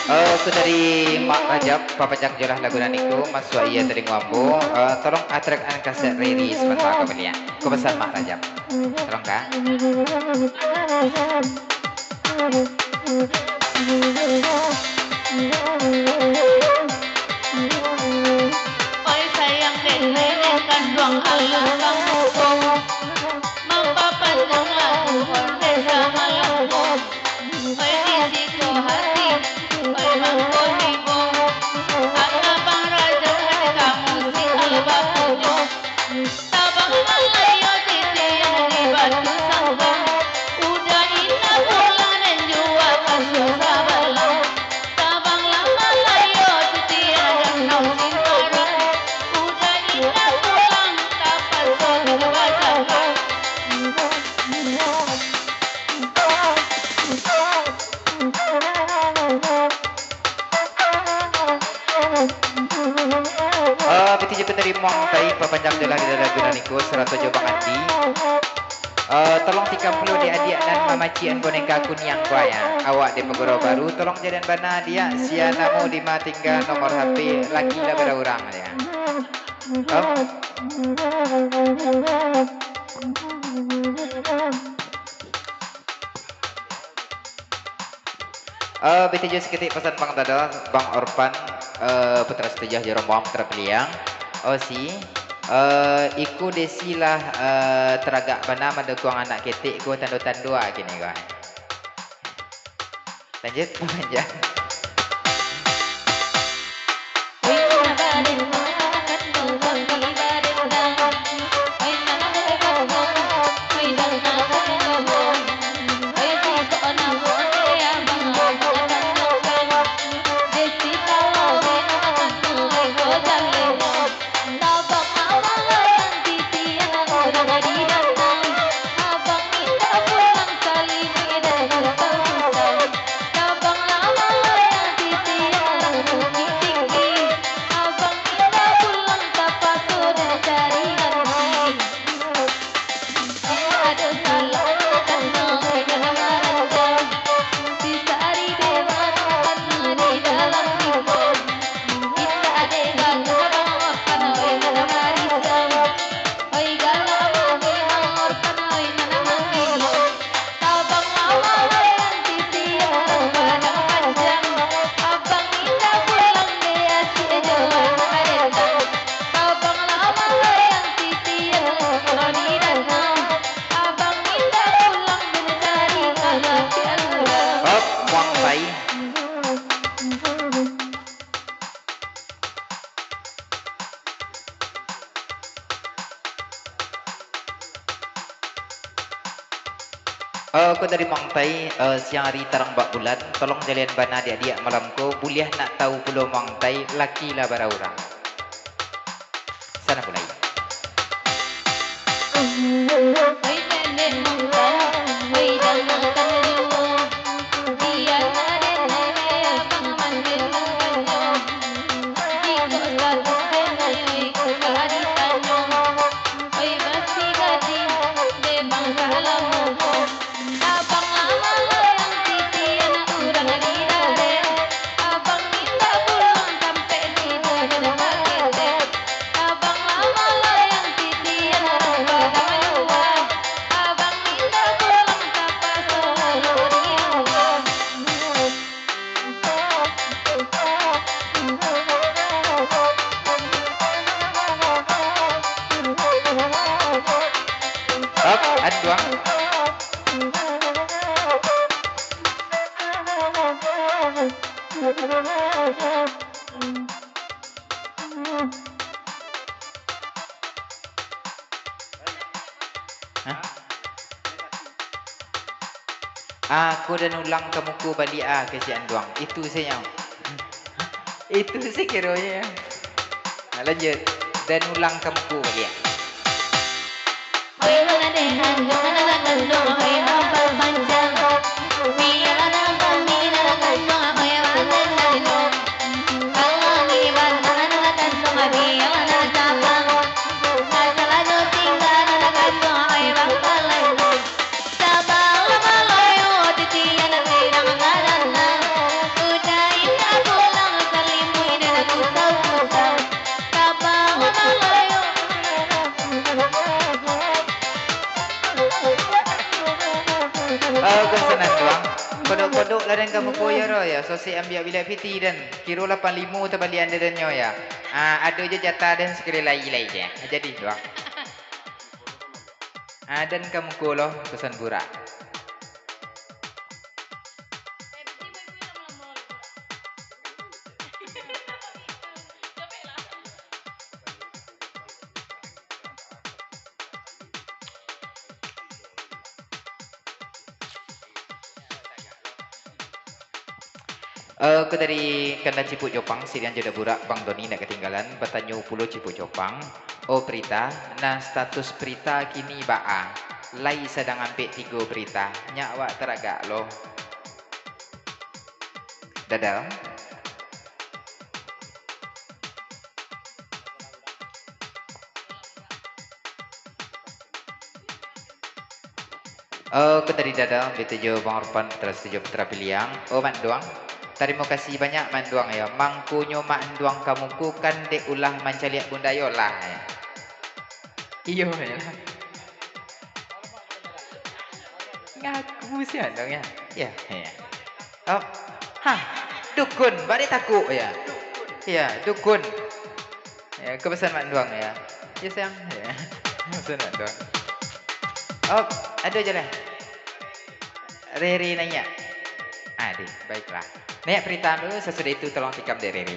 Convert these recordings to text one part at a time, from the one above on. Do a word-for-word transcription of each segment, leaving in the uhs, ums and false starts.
Eh, ko dari Mak Rajab, papanjang jolah lagu nan iko, masuak iyo talingo ambo. Eh, tolong atrek an kasek Riri sabanta ka baliak. Ko pasan Mak Rajab. Tolong, Kak. Oi sayang den, nenek kanduang alah bangko, mampapanjang lagu ondeh samalam ko. Oi di siko hati, oi mangko ibo, anak Bang Rajab, ade kamu si Alba Pujo. Tabang Malayo titian di Batu Sangkang, udah indak pulang den jua ka Susabalang. Tabanglah Malayo titian Danau Singkarak, udah indak pulang ka Paso Bajakan. Ah, bituju ko dari Muang Tai, papanjang jolah di lagu nan iko, sarato jo Bang Andi. Ah, tolong tiga puluh di adiak nan mamacian boneka kuniang ko, ya. Awak di Pagurau Baru, tolong jadian bana, adiak. Sia namo, dima tingga, nomor H P, laki lah bara urang, ya. Oh. Eh, bituju saketek pasan Bang Dada, Bang Orpan, eh, Putra Satujuah jo rombongan Putra Piliang. Osi, eh, iko Desi lah, eh, taragak bana mandukuang anak ketek ko, tando-tando kini ko. Lanjut, panjang. Hop, Muang Tai. Eh, ko dari Muang Tai, eh, siang ari tarang bak bulan, tolong jalehan bana adiak-adiak malam ko, buliah nak tahu pulo Muang Tai, laki lah bara urang. Sana mulai. Oi nenek mangkang, oi jangan juo. Bialah dek nenek abang mandiang banyo. Jikok sabuik denai, oi ka ditanyo. Oi basi gadih, dek bangsa lamo ko. Abang lah malayang titian urang di dalam. Abang indak pulang tampek tido di dalam ketek. Abang lah malayang titian urang padang lua. Abang indak pulang tapaso di lua. Hop, anduang. Hah? Aku dan ulang ka muko baliak ah, kecek anduang. Itu sajo. Itu sakironyo. Nah, lanjut. Dan ulang ka muko baliak. Oh, kasanan juang. Kodok-kodok lah den ka muko yo, ro, yo. Sosik ambiak bilik piti den. Kiro lapan limo tabaliak den nyo, yo. Ah, ado je jatah den sakali lai-lai je. Jadi, juang. Ah, den ka muko lo, pesan burak. Eh, ko dari Kanda Cipuk Jopang, sirian jo Daburak, Bang Doni ndak katinggalan, batanyo pulo Cipuk Jopang, "Oh Prita, nan status Prita kini baa? Lai sadang ampek tigo Prita, nyak awak taragak lo." Dadal. Oh, ko dari Dadal, baitu jo Bang Orpan, Putra Setuju, Putra Piliang. Oh, Mak Duang. Tarimo kasih banyak, Mak Duang, yo. Mangkonyo Mak Duang ka muko kan dek ulah mancaliak Bunda yo lah, yo. Iyo, yo lah. Ngaku sia dong, yo. Yo, yo. Oh. Hah, dukun, bari takuk, yo. Yo, dukun. Yo, ko pesan Mak Duang, yo. Yo, sayang. Yo. Pesan Mak Duang. Oh, ado je lah. Rere naiak. Adih, baiklah. Naiak Prita dulu, sasudah itu tolong tikam dek Rere.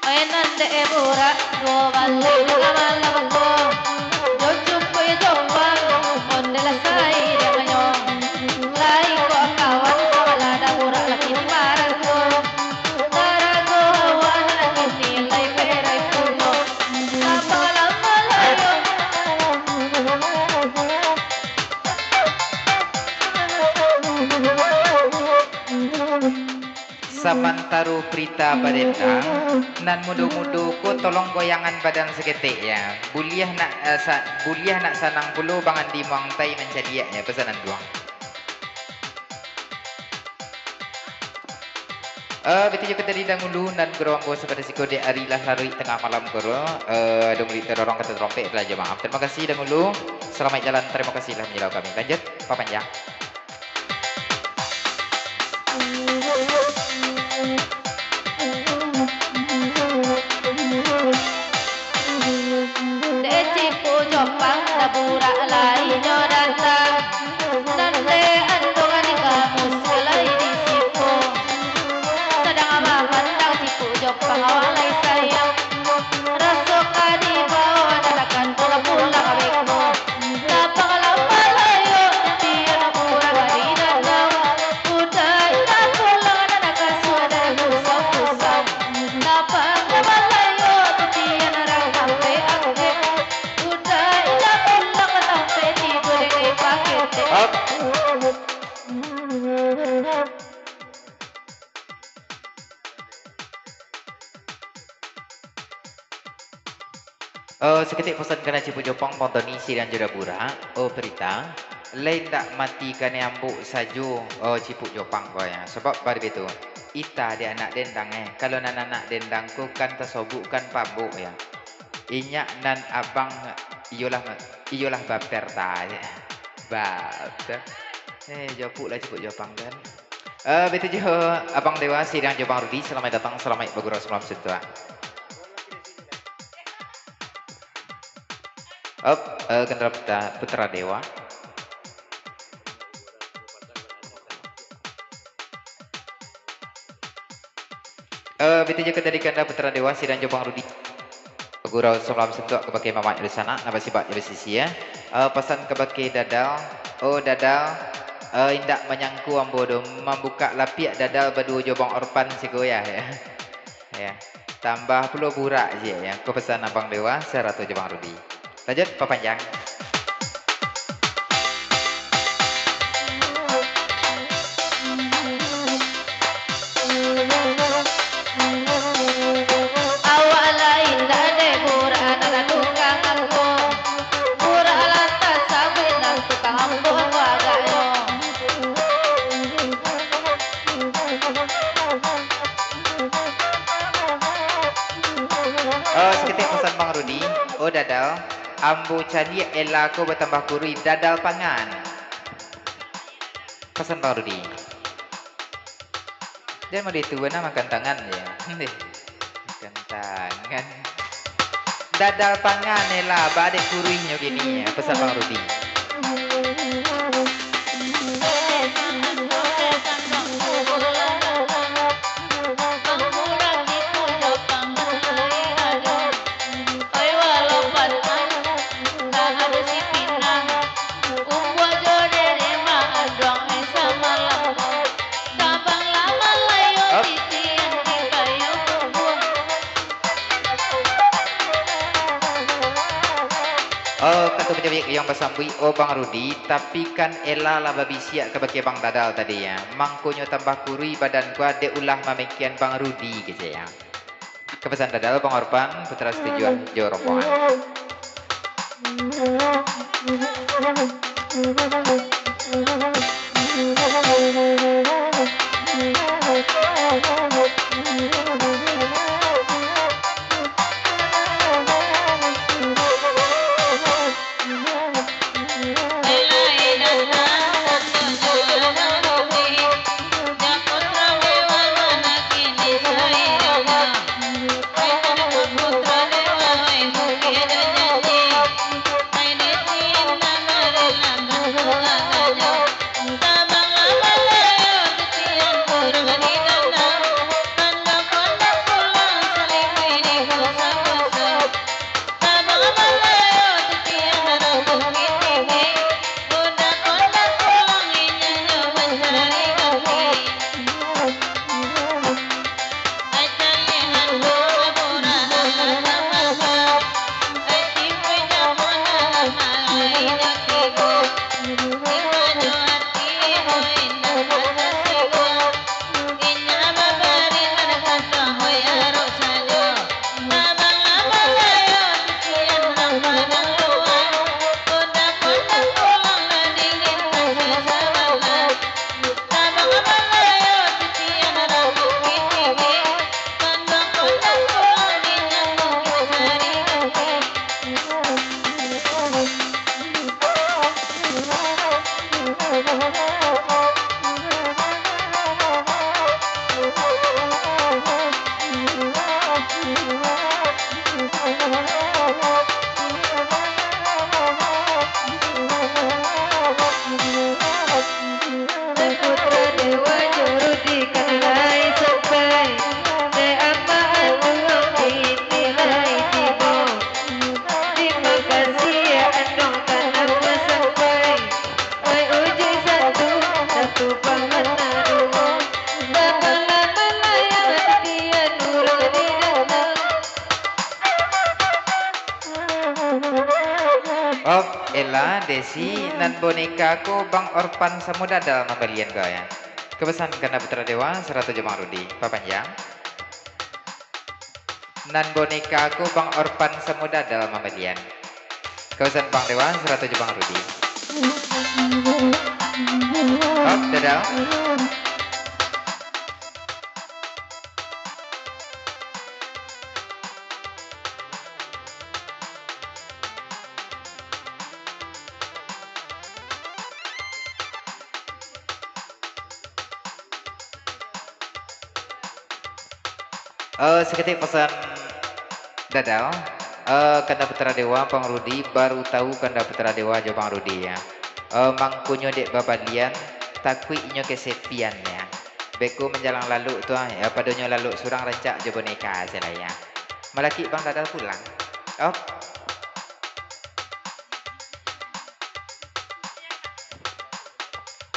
Oi nan dek burak, duo baleh tangah malam ko. Jo cukuik jombang, ondeh lah sai dek manyo. Lai ko kawan, salah dah burak lah kini marah ko. Tarago hawa lah kini lai berai pulo. Sapa lah malayo. Samantaro Prita badendang, nan mudo-mudo ko tolong goyangan badan saketek, yo. Buliah nak, eh, sa-, buliah nak sanang pulo Bang Andi Muang Tai mancaliak, yo, pesanan duang. Eh, baitu jo ka tadi dahulu, nan guru ambo sabagai siko dek ari lah laruik tangah malam guru. Eh, ado murid tarorong ka tatarompek, lah jo maaf. Tarimo kasih dahulu. Salamaik jalan, tarimo kasih lah manyalau kami. Lanjut, papanjang. Dek Cipuk Jopang, Daburak lai nyo datang. Nan dek Anduang di kampus lai di siko. Sadang bapandang Cipuk Jopang awak lai sayang. Raso ka dibawa nan takkan pulang-pulang beko. Lapang lah malayo, titian urang di dadau. Udah indak pulang nan ka sudah kusau-kusau. Lapang lah malayo. Oh, saketek pasan ka nan Cipuk Jopang, Bang Toni, Sidang Joda Burak. Oh, Prita, lai ndak mati kanai ambo sajo, oh, Cipuk Jopang ko, ya. Sabab bari baitu, ita dek anak dendang, eh. Kalau nan anak dendang ko kan tasobok kan pabok, ya. Inyak nan abang iyolah, iyolah baper ta, ya. Baper. Eh, jopuk lah Cipuk Jopang kan. Eh, baitu jo Abang Dewa, Sidang jo Bang Rudi, salamaik datang, salamaik bagurau salam suntuak. Op, eh, Kendra Putra, Putra Dewa. Eh, baitu jo ka tadi Kendra Putra Dewa, Sidang jo Bang Rudi. Gurau salam suntuak kabake mamak jo dunsanak, nan basibak jo basisi, ya. Eh, pasan kabake Dadal, oh Dadal, eh, indak manyangko ambo doh mambukak lapiak Dadal baduo jo Bang Orpan siko, ya, ya. Ya. Tambah pulo burak ciek, ya. Ko pasan Abang Dewa, sarato jo Bang Rudi. Lanjut, papanjang. Awak lain dak dek burak, dak tukang ambo. Burak lantas sabinang tukang ambo tu agaknyo. Oh, saketek pasan Bang Rudi. Oh, Dadal. Ambo caliak Ella ko batambah kurui, dadal pangan. Pasan Bang Rudi. Jan mode tu bana makan tangan je. Ndeh. Makan tangan. Dadal pangan Ella, badek kuruihnyo kini, pasan Bang Rudi. Oh, kato pajawik yang basambuik, oh Bang Rudi, tapi kan Ella lah babisiak kabake Bang Dadal tadi, ya. Mangkonyo tambah kurui badan ko dek ulah mamikian Bang Rudi, kecek, ya. Kapasan Dadal, Bang Orpan, Putra Setujuan, jo rombongan. Putra Dewa jo Rudi kan lai sampai, dek amak anu kini lai tibo. Tarimo kasih anok ka nan basampai. Oi uji satu, satu pangana duo. Bapala malayang titian urang di danau. Op, Ella, Desi, nan boneka ko Bang Orpan samo Dadal mambalian ko, ya. Kapasan Ganda Putra Dewa, sarato jo Bang Rudi. Papanjang. Nan boneka ko Bang Orpan samo Dadal mambalian. Kawasan Bang Dewa, sarato jo Bang Rudi. Hop, Dadal. Eh, saketek pasan Dadal. Eh, Kanda Putra Dewa, Bang Rudi, baru tahu Kanda Putra Dewa jo Bang Rudi, ya. Eh, mangkonyo dek babalian, takuik inyo kesepian, ya. Beko manjalang lalok tu, ah, ya, padonyo lalok surang rancak jo boneka se lah, ya. Malakik Bang Dadal pulang. Op.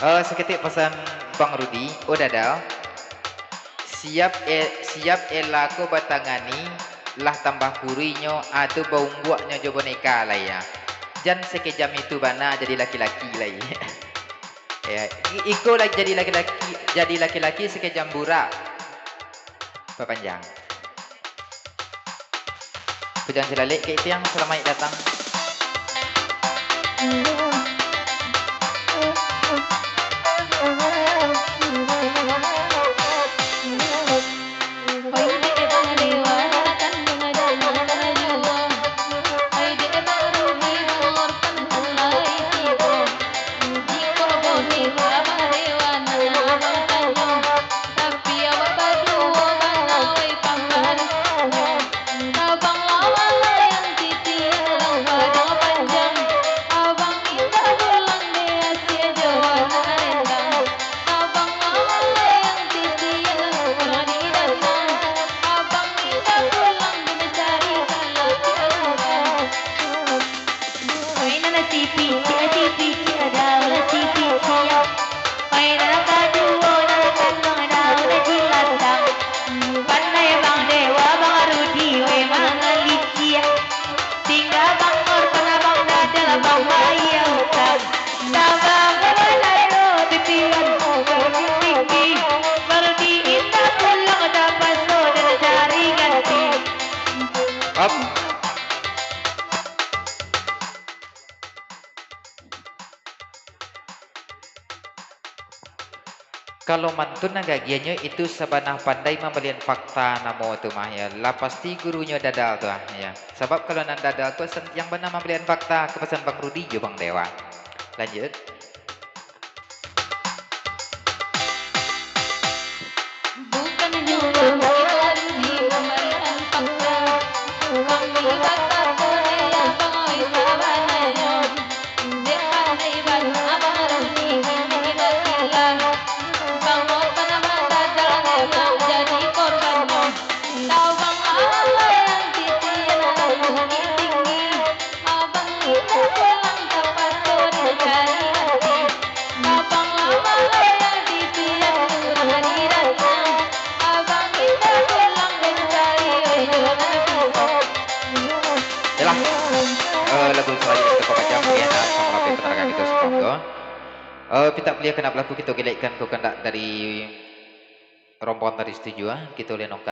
Eh, saketek pasan Bang Rudi, oh Dadal. Siap e-, siap ela ko batangani, lah tambah kuruihnyo, ah, tu baungguaknyo jo boneka lai, ya. Jan sakejam itu bana jadi laki-laki lai. Ya, i-, iko lah jadi laki-laki, jadi laki-laki sakejam burak. Bapanjang. Bujang Silalek, Kek Tiang, salamaik datang. Tapi awak baduo bana wai pangganyo. Abang lah malayang titian, lah gadang panjang. Abang indak pulang dek Aceh jo anak rindang. Abang lah malayang titian, urang di Danang. Abang indak pulang dek mancari kalaki urang. Oi nan sipicik, sipicik, ado nan sipicik. Oi nan kaduo, nan katuang, ado nan jilatang. Pandai Bang Dewa, Bang Rudi, oi mangalicik. Tingga Bang Nur, pernah Bang Dadal, Bang Bayau, Bang. Tabang Bang Dadal, pipian, Bang Rudi, Bang Rudi, indak pulang, tapaso den cari ganti. Up. Kalau mantun nan gagiahnyo itu sabana pandai mambalian fakta namo tu mah, ya. Lah pasti gurunyo Dadal tu, ah, ya. Sabab kalau nan Dadal tu santiang bana mambalian fakta, ka pasan Bang Rudi jo Bang Dewa. Lanjut. Bukan nyuruah kito di pambalian fakta. Kami bakato dek abang oi sabananyo. Dek pandai bana Abang Rudi kini bakilah. Bang Otan, Bang Dadal memang jadi korbannyo. Tabang alah yang titian ka Bukittinggi. Abang indak pulang tapaso den cari ganti. Abang lah malayang titian urang di Danang. Abang indak pulang den cari oi jo nan pinto. Yalah. Eh, lagu salanjuiknyo kito pamacam, ya, nah, samo rapi pandangaran kito sumangko. Eh, pintak buliah kandak balaku kito galekkan ko kandak dari rombongan tadi, setuju, ah? Kito ulian nongka.